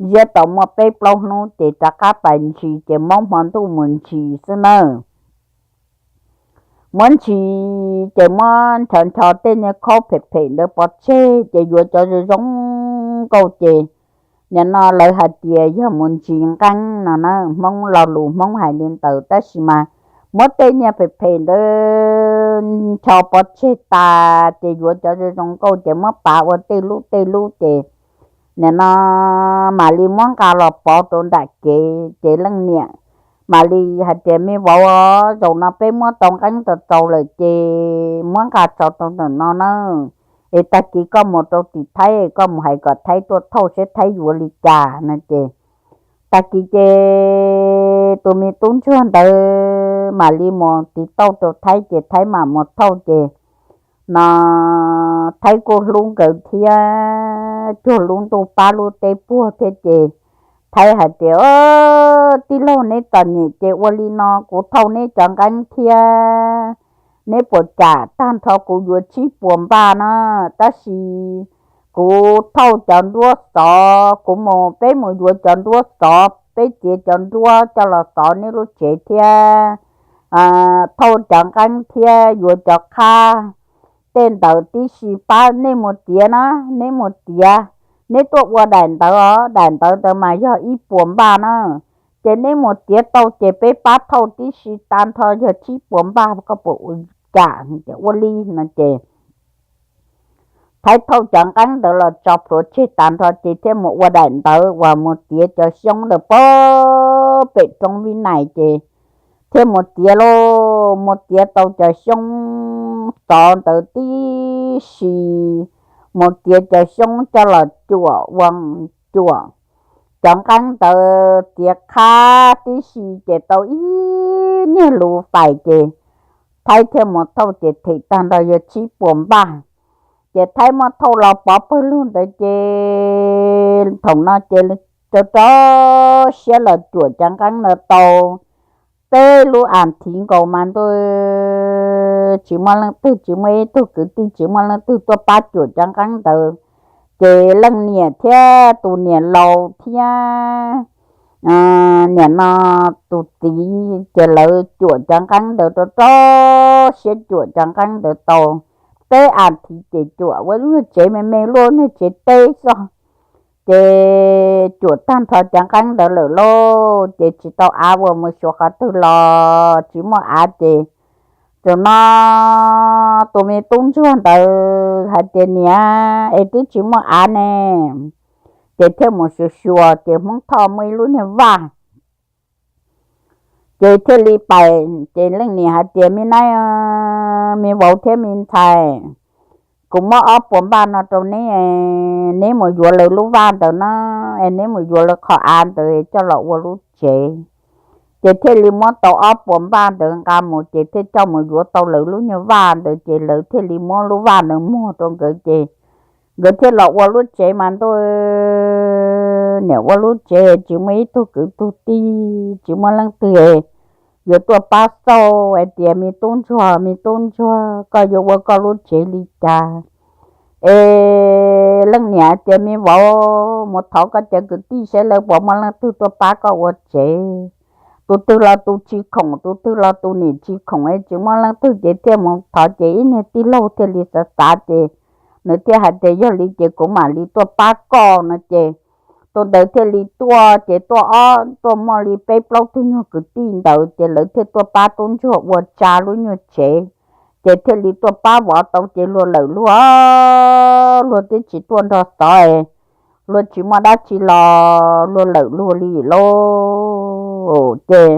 ziab tau muaj peb plaub hnub ces rov qab pais ntshis ces muab hmo ntuj mus ntshis xwb nawb. Muab ntshis ces muab ncho ncho tej niag khaub phem phem ntawd pov tseg ces yuav cov zoo zoo nkauj ces nim no lawv hais tias yog mus ntsis nqeeb no na, Hmoob lo lus Hmoob hais li ntawd tab sis mas muab tej niag phem phem ntawd ncho pov tseg tas ces yuav cov zoo zoo nkauj ces muab pav ua tej lub tej lub ces nim no mam li muab nqa los pov rau nram kev ces leej niam mam li hais tias me vauv, zaum no peb muab tau nqeeb tau txaus lawm ces muab nqa tso rau ntawm no na, es tag kis koj mus rau tim Thaib koj mus hais kom Thaib tuaj thauj saib Thaib yuav li cas no ces tag kis ces tus me tub ntsuag ntawd mam li mus tiv tauj rau Thaib ces Thaib mam mus thauj ces no Thaib kuj hlub nkawd thiab cuag lub ntuj pab lub teb puag thiab ces Thaib hais tias, Tij laug, neb txom nyem ces ua li no, kuv thauj neb cov nqeeb thiab neb puas kam tag nrho kuv yuav tsib puas npaj na, tab sis kuv thauj cov nruab xov, kuv mus, peb mus yuav cov nruab xov, peb txiav cov nruab coj los xov neb lub tsev thiab thauj cov nqeeb thiab yuav cov qhab tej ntawd tib si pab nej mus tiav na, neb mus tiav, neb tuaj ua daim ntawv os, daim ntawv ntawd mas yog ib puas npaj na, ces neb mus tiav tau ces peb pab thauj tib si tag nrho yog tsib puas npaj, koj puas ua cas? Ua li no ces Thaib thauj cov nqeeb ntawd los tso plhuav tseg tag nrho ces thiaj mus ua daim ntawv uas mus tiav cov xyoob ntawd pem roob Vib Nais ces thiaj mus tiav lauj, mus tiav tau cov xyoob xov ntawd tib si, mus tiav cov xyoob coj los cuam ua cuam cov nqeeb ntawd txiav qhab tib si ces tau ib niag lus fais ces Thaib thiaj mus thauj ces them tag nrho yog tsib puas npaj. Ces Thaib muab thauj los pov pawg lug ntawd ces thaum no ces rau rau siab los cuam cov nqeeb ntawd tau peb lub as thiv nkaus mas ntuj, tsis muaj leej twg, tsis muaj ib tug kwv tij, tsis muaj leej twg tuaj pab cuam cov nqeeb ntawd. Ces leej niam thiab tus niam laus thiab nim no tus txiv ces lawv cuam cov nqeeb ntawd rau rau siab cuam cov nqeeb ntawd tau peb as thiv ces cuam ua lub nyuag tsev me me luaj, niag tsev teb xwb. Ces cuam tag nrho cov nqeeb ntawd lawm lauj ces tsis tau av uas mus xyuas qhov twg los tsis muaj av ces txawm no tus me tub ntsuag ntawd hais tias niam, es twb tsis muaj av ne, ces thiaj mus xyuas xyuas ces Hmoob Thoj muaj ib lub niag vaj. Ces thiaj li pais ces leej niam hais tias me nab, me vauv thiab me ntxhais, kuv muab ob puas npaj no rau neb, neb mus yuav lawv lub vaj ntawd na, es neb mus yuav lawv qhov av ntawd coj los ua lub tsev. Ces thiaj li muab tau ob puas npaj ntawd nqa mus ces thiaj coj mus yuav tau lawv lub nyuag vaj ntawd ces lawv thiaj li muab lub vaj ntawd muag rau nkawd ces nkawd thiaj los ua lub tsev mas ntuj, niam ua lub tsev tsis muaj ib tug kwv tug tij, tsis muaj leej twg yuav tuaj pab xauj hais tias me tub ntsuag, me tub ntsuag, koj yuav ua koj lub tsev li cas? Es leej niam hais tias me vauv, mus thov koj cov kwv tij saib lawv puas muaj leej twg tuaj pab koj ua tsev. Tus twg los tus tsis khoom, tus twg los tus nim tsis khoom es tsis muaj leej twg ces thiaj mus thov ces ib niag tij laug thiaj li xav xav ces nws thiaj hais tias yog li ces kuv mam li tuaj pab koj no ces tus ntawd thiaj li tuaj ces tuaj ob tuaj muaj li peb plaub tug nyuag kwv tij ntawd ces lawv thiaj tuaj pab tub ntsuag ua tsa lub nyuag tsev. Ces thiaj li tuaj pab vov tau ces luag lawm luag, luag twb tsis tuaj nrog xov, luag tsis muaj dab tsi los luag lawm luag li lauj. Ces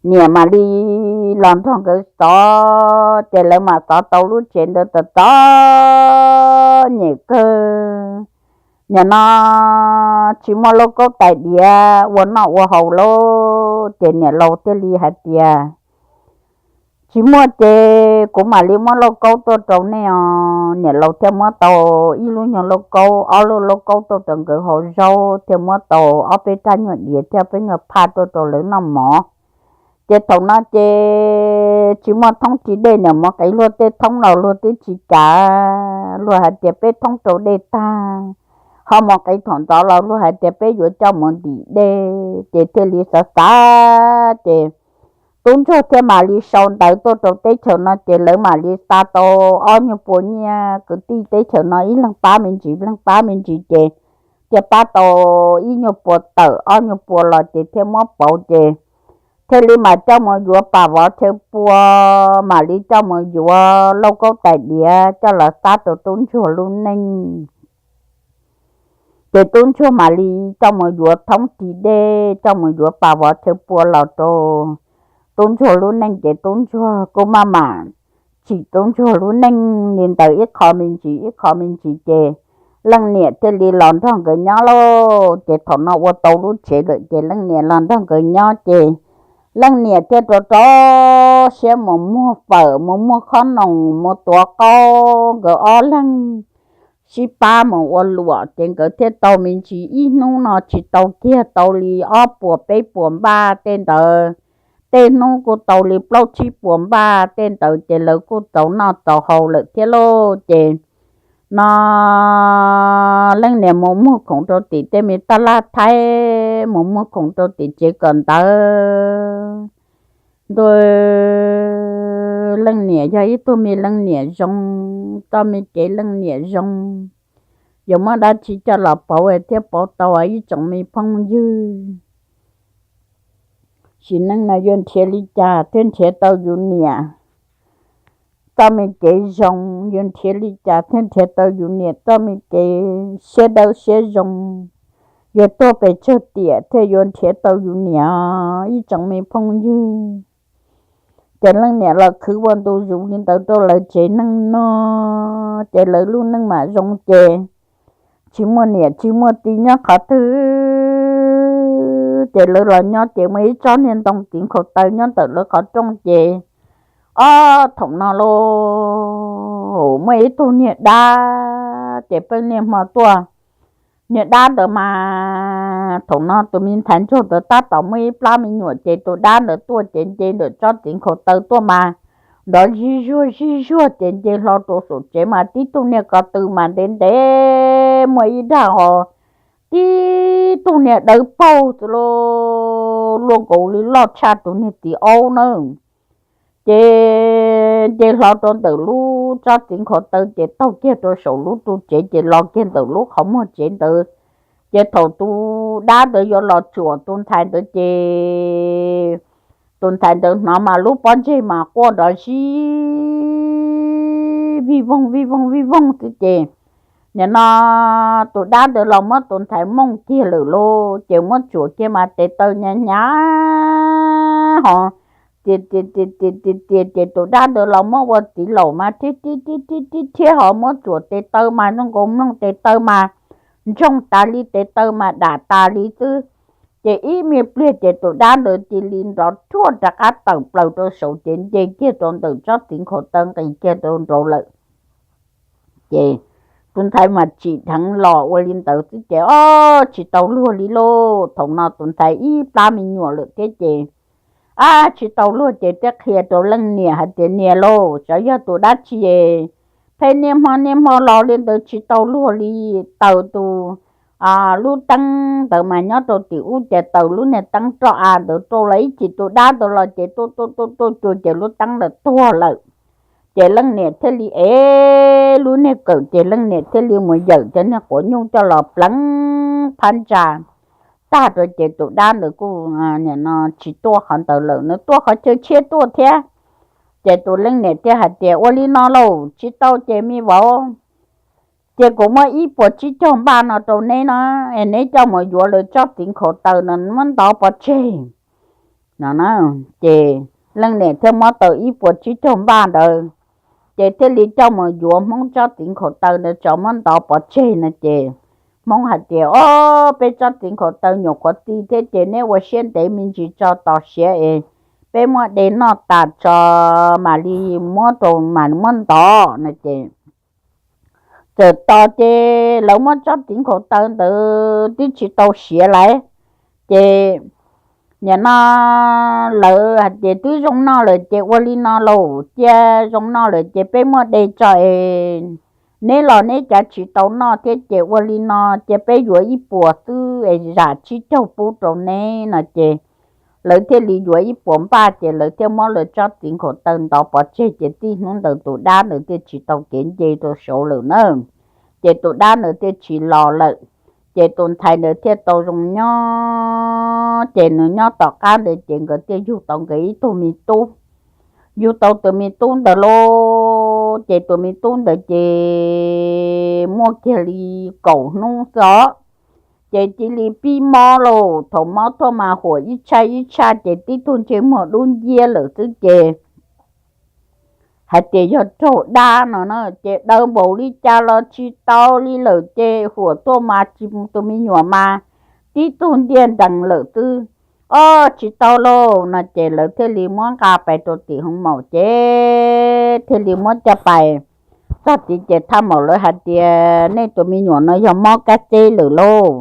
niam mam li los nrog nkawd xov ces lawv mam xov tau lub tsev ntawd txom txom nyem kawg. Nim no tsis muaj lauj kaub tais diav ua noj ua haus lauj ces niam laus thiaj li hais tias tsis muaj ces kuv mam li muab lauj kaub tuaj rau nej os. Niam laus thiaj muab tau ib lub nyuag lauj kaub, ob lub lauj kaub tuaj rau nkawd hau zaub thiaj muab tau ob peb rab nyuag diav thiab peb nyuag phaj tuaj rau lawv noj mov. Ces thaum no ces tsis muaj thoob tsis dej, niam mov qev luag tej thoob los luag twb tsis kam, luag hais tias peb thoob rau dej tag, Ho mus qis thaum ntxov los luag hais tias peb yuav coj mus ntim dej, ces thiaj li xav xav ces tub ntsuag thiaj mam li sau ntawv tuaj rau teb chaws no ces lawv mam li xa tau ob nyuag pua nyiaj kwv tij teb chaws no ib leeg pab me ntsis, leeg pab me ntsis ces thiaj pab tau ib nyuag pua tawm ob nyuag pua los ces thiaj muab pauv ces thiaj li mam coj mus yuav pam vov chaw pua, mam li coj mus yuav lauj kaub tais diav coj los xab rau tub ntsuag lub neej. Ces tub ntsuag mam li coj mus yuav thoob ris dej, coj mus yuav pam vov chaw pua los rau tub ntsuag lub neej ces tub ntsuag kuj maj mam tsim tub ntsuag lub neej li ntawd ib qho me ntsis ib qho me ntsis ces leej niam thiaj li los nrog nkawd nyob lauj. Ces thaum no ua tau lub tsev lawm ces leej niam los nrog nkawd nyob ces leej niam thiaj rau rau siab mus muag fawm, mus muag khob noom, mus tuav qaub, nkawd ob leeg sib pab mus ua luam ces nkawd thiaj tau me ntsis ib hnub no tsis tau kiag tau li ob puas peb puas npaj tej ntawd, tej hnub kuj tau li plaub tsib puas npaj tej ntawd ces lawv kuj txaus noj txaus haus lawm thiab lauj. Ces no leej niam mus muag khoom rau tim tej me taj laj Thaib, mus muag khoom rau tim tsev kawm ntawv. Ntuj, leej niam yog ib tug me leej niam zoo, txoj me kev leej niam zoo, yuav muab dab tsi coj los pauv thiaj pauv tau ib tsoom me phooj ywg. Sim neej no yuav nrhiav li cas thiaj nrhiav tau yus niam txoj me kev zoo, yuav nrhiav li cas thiaj nrhiav tau yus niam txoj me kev siab dawb siab zoo, yuav tuag pes tsawg tiam thiaj yuav nrhiav tau yus niam ib tsoom me phooj ywg. Ces leej niam los khwv ua ntu zus li ntawd rau lawv tsev neeg no, ces lawv lub neej mam zoo ces tsis muaj niam tsis muaj txiv nyob qhov twg. Ces lawv los nyob ces muaj ib tsob niag ntoo txiv nkhaus taw nyob ntawm lawv qhov rooj ces ob thaum no lauj, muaj ib tug niag dab ces pheej niaj hmo tuaj. Niag dab ntawd mas thaum no tus me ntxhais ntsuag ntawd tab tom muaj ib plab me nyuam ces tus dab ntawd tuaj ces nce ntawm tsob txiv nkhaus taw tuaj mas nrov zij zuag zij zuag ces nce hlo rau saum tsev mas tib tug niag ko tw mas ntev ntev muaj ib dag ho tib tug niag dawb paug xwb lauj, luaj nkaus li loj tshaj tus niag txiv aub na. Ces nce hlo rau ntawm lub tsob txiv nkhaus taw ces taug kiag rau saum lub ru tsev ces los kiag ntawm lub qhov muag tsev ntawd. Ces thaum tus dab ntawd yuav los tsuam tus ntxhais ntawd ces tus ntxhais ntawd hnov mas lub pob ntseg mas quaj nrov zib vij voog vij voog vij voog xwb ces nim no tus dab ntawd los muab tus ntxhais mooj kiag lawm lauj, ces muab tsuam kiag mas tes taw hnyav hnyav ho tias tias tias tias tias tias ces tus dab ntawd los muab ua txiv laum mas rhiab rhiab rhiab rhiab rhiab ho muab tsuam tes taw mas zoo nkaus mloog tes taw mas ntsoog tas li tes taw mas dam tas li xwb. Ces ib me pliag ces tus dab ntawd cia li nrov ruaj rov qab tawm plaws rau saud ces nce kiag rau ntawm tsob txiv nkhaus taw nqis kiag rau nraud lawm. Ces tus ntxhais mas tsim dheev los ua li ntawd xwb ces ob tsis tau luag li lauj. Thaum no tus ntxhais ib plab me nyuam lawm thiab ces ab tsis tau luag ces thiaj qhia rau leej niam hais tias niam lauj, xyov yog tus dab tsi pheej niaj hmo niaj hmo los li ntawd tsis tau luag li. Taws tus lub teeb ntawd mas nyob rau tim ub ces taws lub niag teeb roj av ntawd rau los ib chim tus dab ntawd los ces tuaj tuaj tuaj tuaj cua ces lub teeb ntawd tuag lawm. Ces leej niam thiaj li ev lub niag kawm ces leej niam thiaj li mus yawm cov niag quav nyuj coj los pleev phab ntsa tag rau ces tus dab ntawd kuj nim no tsis tuaj qhov ntawd lawm, nws tuaj qhov chaw tshiab tuaj thiab. Ces tus leej niam thiaj hais tias ua li no lauj, tsis tau ces me vauv, ces kuv muab ib puas tsib caug npaj no rau neb no, es neb coj mus yuav lawv tsob txiv nkhaus taw no muab ntov pov tseg no. Ces leej niam thiaj muab tau ib puas tsib caug npaj ntawd, ces thiaj li coj mus yuav Hmoob tsob txiv nkhaus taw ntawd tso muab ntov pov tseg no ces Hmoob hais tias o, peb tsob txiv nkhaus taw nyuam qhuav txi thiab ces neb ua siab ntev me ntsis tso tos siav es peb muab de noj tas tso mam li muab rau mas muab ntov no ces txawm tos ces lawv muab tsob txiv nkhaus taw ntawd twb tsis tau siav lawm. Ces nim no lawv hais tias twb zoo noj lawm ces ua li no lauj, cia zoo noj lawm ces peb muab de tso es neb los neb cav tsis tau noj thiab ces ua li no, ces peb yuav ib puas xwb es zam tsib caug pub rau neb no ces lawv thiaj li yuav ib puas npaj ces lawv thiaj muab lawv tsob txiv nkhaus taw ntov pov tseg ces txij hnub ntawd tus dab ntawd thiaj tsis tau kev nce rau saud lawm na. Ces tus dab ntawd thiaj tsis los lawm. Ces tus ntxhais ntawd thiaj tau zoo nyob, ces nws nyob tom qab ntawd ces nkawd thiaj yug tau nkawd ib tug me tub. Yug tau tus me tub ntawd lauj, ces tus me tub ntawd ces muaj kiag li kaum hnub xwb os, ces cia li pib mob lauj. Thaum mob tuaj mas huam ib tshaj ib tshaj ces tib tug ntsej muag dub nciab lawm xwb ces hais tias yog raug dab no na, ces daws npaum li cas los tsis tau li lawm ces huam tuaj mas tus me nyuam mas tib tug ntiaj ntees lawm xwb. Ob, tsis tau lauj no ces lawv thiaj li muab nqa pais rau tim hoo maum ces thiaj li muab coj pais txog tid ces thaj maum lawv hais tias nej tus me nyuam no yog mob kab txeb lawm lauj.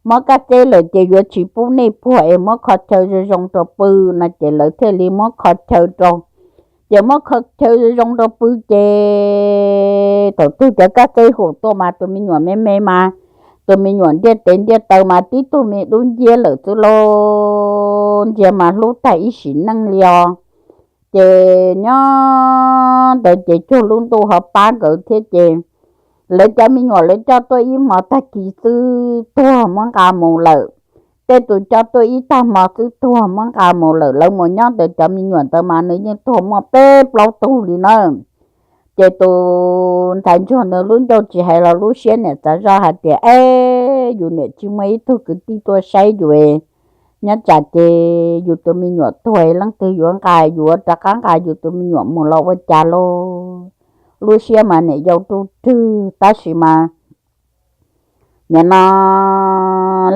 Mob kab txeb lawm ces yuav tsis pub nej puag es muab kho chaw zoo zoo rau pw no ces lawv thiaj li muab kho chaw rau. Ces muab kho chaw zoo zoo rau pw ces thaum twg cov kab txeb huam tuaj mas tus me nyuam me me mas, tus me nyuam ntiaj teb ntiaj taw mas tib tug me dub nciab lawm xwb lauj, ntsia mas hlub tag ib sim neej li os. Ces nyob ntawd ces cuag lub ntuj ho pab nkawd thiab ces lawv cov me nyuam lawv coj tuaj ib hmo tag kis xwb tuag muab nqa mus lawm. Tej tus coj tuaj ib tag hmo xwb tuag muab nqa mus lawm. Lawv mus nyob ntawd cov me nyuam ntawd mas nws yeej tuag muaj peb plaub tug li na. Ces tus ntxhais ntsuag ntawd lub ncauj tsis hais los lub siab niam txav zoj hais tias, Eb, yus niam tsis muaj ib tug kwv tij tuaj saib yus, nyob tsam ces yus tus me nyuam tuag leej twg yuav nqa, yuav rov qab nqa yus tus me nyuam mus los ua cas lauj? Lub siab mas niam yau ruj rwg tab sis mas nim no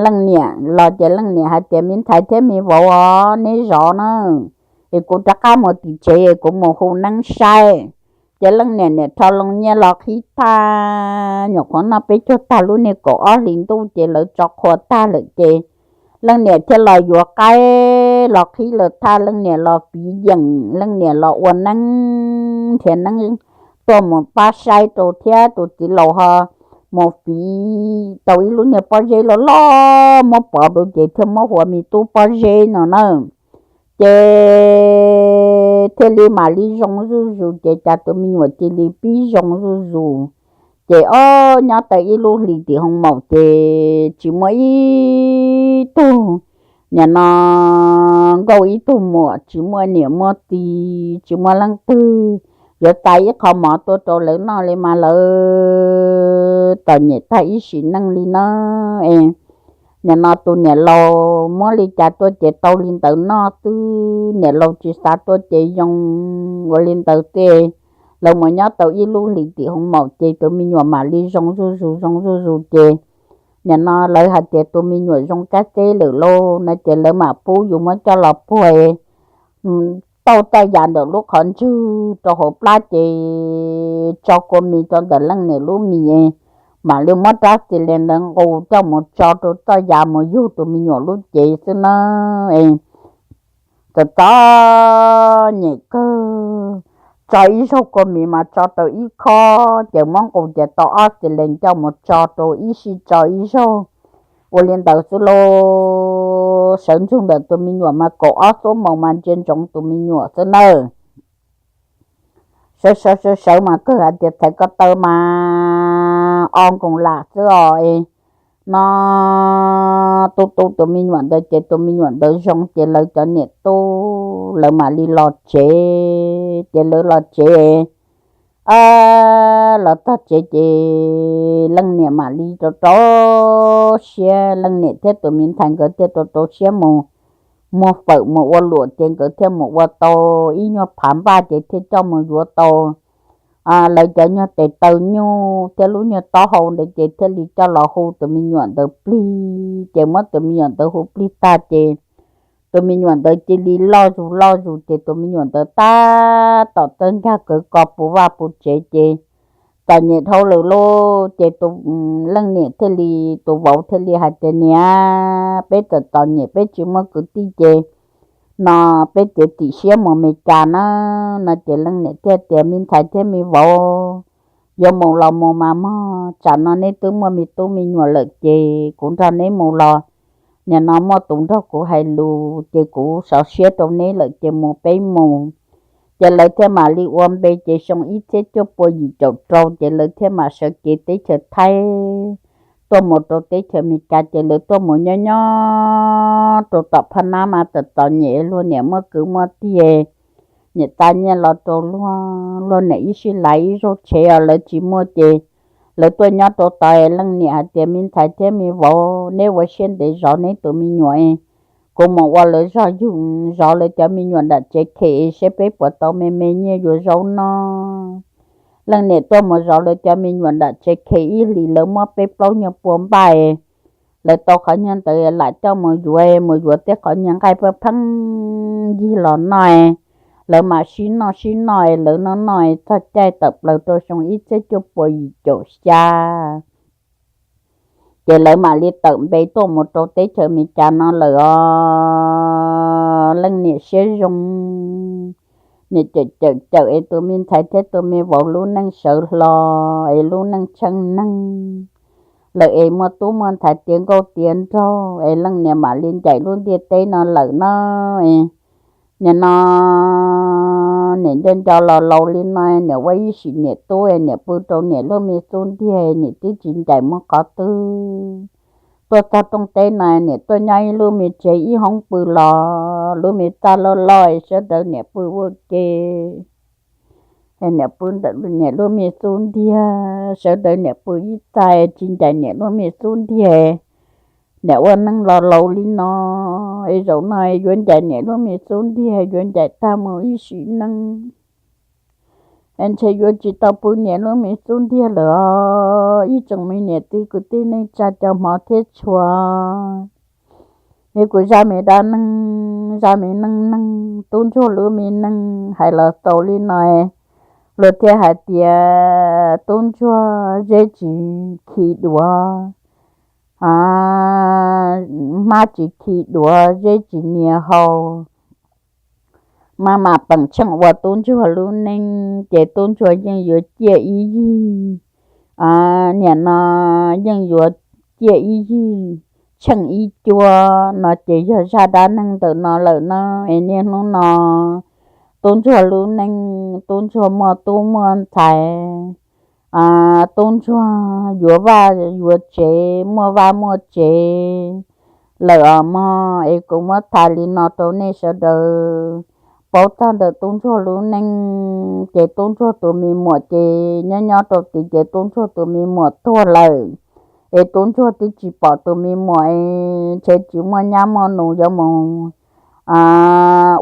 leej niam los ces leej niam hais tias, Me ntxhais thiab me vauv os, neb zov na, es kuv rov qab mus tim tsev es kuv mus hu neeb saib. Ces leej niam niam rho loo nyiaj los qhib tag, nyuam qhuav noj peb caug tag lub niag kaum ob hlis ntuj ces lawv tso qhua tag lawm ces leej niam thiaj los yuav qaib los qhib lawm thaj, leej niam los fiv yeem, leej niam los ua neeb nrhiav neeb tuaj mus pab saib rau thiab tus txiv laus ho mus fiv tau ib lub niag pob zeb loj loj muab pov rau ces thiaj muab hu ua me tub pob zeb no na. Ces thiaj li mam li zoo zuj zus ces cas tus me nyuam cia li pib zoo zuj zus. Ces ob, nyob tau ib lub hlis tim hoo maum ces tsis muaj ib tug, nim no nkauj ib tug muam, tsis muaj niam muaj txiv, tsis muaj leej twg yuav xa ib qho mov tuaj rau lawv noj li mas lawv txom nyem tag ib sim neej li na. Es nim no tus niam laus muab li cas tuaj ces tau li ntawd noj xwb, niam laus tsis xav tuaj ces zoo ua li ntawd xwb. Lawv mus nyob tau ib lub hlis tim hoo maum ces tus me nyuam mam li zoo zuj zus zoo zuj zus ces nim no lawv hais tias tus me nyuam zoo kab txeb lawm lauj no ces lawv mam pub yus muab coj los puag tauj txoj yas ntawm lub qhov ntswg rau hauv plab ces tso kua mis rau ntawm leej niam lub mis, mam li muab rab xis les ntawd nqus coj mus tso rau txoj yas mus yug tus me nyuam lub cev xwb na. Es txom txom nyem kawg, tso ib zaug kua mis mas tso tau ib khob ces muab nqus ces tau ob xis les coj mus tso rau ib sij tso ib zaug. Ua li ntawd xwb lauj, sawv ntsug ntawm tus me nyuam mas kaum ob xuab moos mas ntsia ntsoov tus me nyuam xwb nawb. Sawv sawv sawv sawv mas kawg hais tias txhais ko taw mas o nkoos lam xwb os. Es no tu tu tus me nyuam ntawd ces tus me nyuam ntawd zoo ces lawv cov niam tub lawv mam li los tsev. Ces lawv los tsev, los txog tsev ces leej niam mam li rau rau siab, leej niam thiab tus me ntxhais nkawd thiaj rau rau siab mus muag fawm mus ua luam ces nkawd thiaj mus ua tau ib nyuag phav npaj ces thiaj coj mus yuav tau lawv cov nyuag tes taw nyuj thiab lub nyuag taub hau ntawd ces thiaj li coj los hu tus me nyuam ntawd plig. Ces muab tus me nyuam ntawd hu plig tag ces tus me nyuam ntawd cia li loj zus loj zus ces tus me nyuam ntawd tab tom txawj nkag kawg ko puv vaj puv tsev ces txom nyem dhau lawm lauj. Ces tus leej niam thiaj li, tus vauv thiaj li hais tias, Niam, peb txawm txom nyem peb tsis muaj kwv tij ces no peb txiav txim siab mus Meskas na. No ces leej niam thiaj tias, Me ntxhais thiab me vauv, Yuav mus los mus mas mog, tsam no neb twb muaj me tub me nyuam lawm ces kuv nrog neb mus los, nim no muaj tus nrog kuv hais lus ces kuv sov siab rau neb lawm ces mus peb mus. Ces lawv thiaj mam li ua npe ces xyoo ib txhiab cuaj pua yim caum rau ces lawv thiaj mam sawv kev teb chaws Thaib tuaj mus rau teb chaws Amelikas ces lawv tuaj mus nyob nyob rau tom Phaj Nab mas txom txom nyem, luag niam muaj kwv muaj tij, niam txav nyiaj los rau luag, luag niam ib sij lav ib zaug tsheb os lawv tsis muaj ces lawv tuaj nyob rau tod. Leej niam hais tias, me ntxhais thiab me vauv, neb ua siab ntev zov neb tus me nyuam, kuv mus ua lawv zog yug, zov lawv cov me nyuam nram tsev khes seb peb puas tau me me nyiaj yuav zaub noj. Leej niam tuaj mus zov lawv cov me nyuam nram tsev khes ib hlis lawv muab peb plaub nyuag pua npaj, lawv tau qhov nyuag ntawd lam coj mus yuav, mus yuav tej qhov nyuag nqaij pheej pheej ncig los noj. Lawv mam sib noj sib noj, lawv noj noj txog caij tawm plaws rau xyoo ib txhiab cuaj pua yim caum xya ces lawv mam li tawm npe tuaj mus rau teb chaws Amelikas no lawm os. Leej niam siab zoo, niam cawm cawm cawm es tus me ntxhais thiab tus me vauv lub neej sawv hlo, es lub neej tsheej neeg lawm es muaj tub muaj ntxhais tiav nkauj tiav nraug es leej niam mam li ncaim lub ntiaj teb no lawm na. Nim no niam nco nco los laus li no, niam ua ib sim niam tub, niam pw rau niam lub me xub ntiag, niam twb tsis ncaim mus qhov twg. Tuaj txog rooj teb no niam tuaj nyob ib lub me tsev ib hoob pw los, lub me txaj loj loj, sawv daws niam pw ua ke. Niam pw ntawm niam lub me xub ntiag, sawv daws niam pw ib txaj, tsis ncaim niam lub me xub ntiag. Niam ua neej los laus li no, es zaum no yuav ncaim niam lub me xub ntiag yuav ncaim tag mus ib sim neej, es ntshe yuav tsis tau pw niam lub me xub ntiag lawm os. Ib tsoom me niam txiv kwv tij neej tsa cov hmov thiab tshua, es kuv zaj me dab neeg, zaj me neej neeg tub ntsuag lub me neej hais los xaus li no. Luag thiaj hais tias tub ntsuag zeb tsis khi duav, hmab tsis khi duav, zeb tsis nias hau. Maj mam peem tsheej ua tub ntsuag lub neej ces tub ntsuag yeej yuav ciaj ib yig, nim no yeej yuav ciaj ib yig, tsheej ib cuab no ces yog zaj dab neeg ntawm no lawm na. Es niaj hnub no tub ntsuag lub neej, tub ntsuag muaj tub muaj ntxhais, tub ntsuag yuav vaj yuav tsev, muaj vaj muaj tsev lawm os mog. Es kuv muab tham li no rau nej sawv daws paub txog ntawm tub ntsuag lub neej. Ces tub ntsuag tus me muam ces nyob nyob rau tid ces tub ntsuag tus me muam tuag lawm. Es tub ntsuag twb tsis pom tus me muam, ntshe tsis muaj nyab muaj nus yuav mus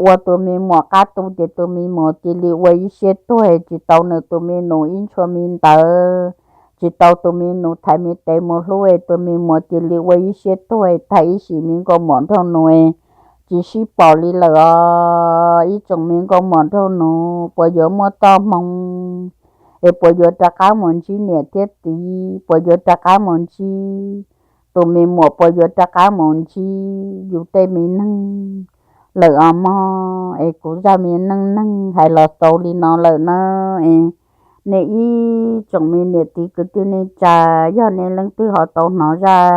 ua tus me muam qab tu ces tus me muam cia li ua ib siab tuag, tsis tau nws tus me nus ib ntshua me ntawv, tsis tau tus me nus thaiv me tes mus hlub, tus me muam cia li ua ib siab tuag tag ib sim me nkauj muam nraug nus tsis sib pom li lawm os. Ib tsoom me nkauj muam nraug nus puas yuav muaj txoj hmoo es puas yuav rov qab mus ntsib niam thiab txiv, puas yuav rov qab mus ntsib tus me muam, puas yuav rov qab mus ntsib yus tej me neeg lawm os mog. Es kuv zaj me neej neeg hais los xaus li no lawm na. Nej ib tsoom me niam txiv kwv tij neej tsa, yog nej leej twg ho tau hnov zaj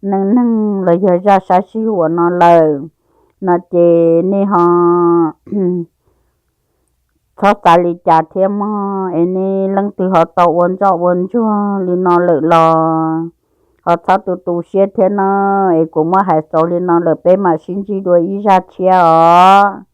neej neeg los yog zaj sab sij huam no lawm no ces nej ho txhob xav li cas thiab mog. Es nej leej twg ho tau ua ntsoj ua ntsuag li no lawm los ho txhob tu tu siab thiab no. Es kuv muab hais xaus li no lawm, peb mam sib ntsib dua ib zaj tshiab os.